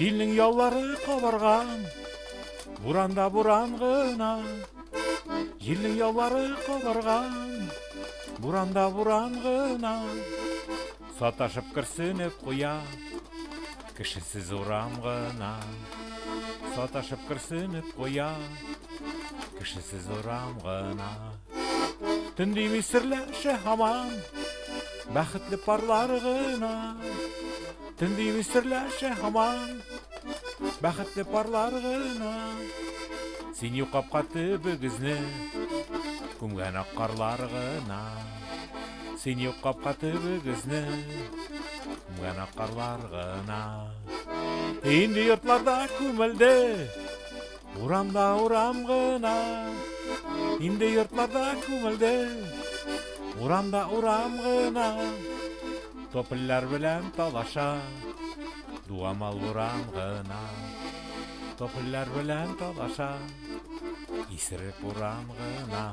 Җилнең яллары кабарган, буранда буран гына. Җилнең яллары кабарган, буранда буран гына. Саташып көрсенеп куя, кешесез урам гына. Саташып көрсенеп куя, кешесез урам гына. Төн дими серләшә һаман, бәхетле парлар гына. Төн дими серләшә һаман, бәхетле парлар гына. Син юк капка төбегезне күмгән ак карлар гына. Син юк капка төбегезне күмгән ак карлар гына. Инде йортларда күмелде, урамда урам гына. Инде йортларда күмелде, урамда урам гына. Топольләр белән талаша, дуамал буран гына. Топольләр белән талаша, исерек буран гына.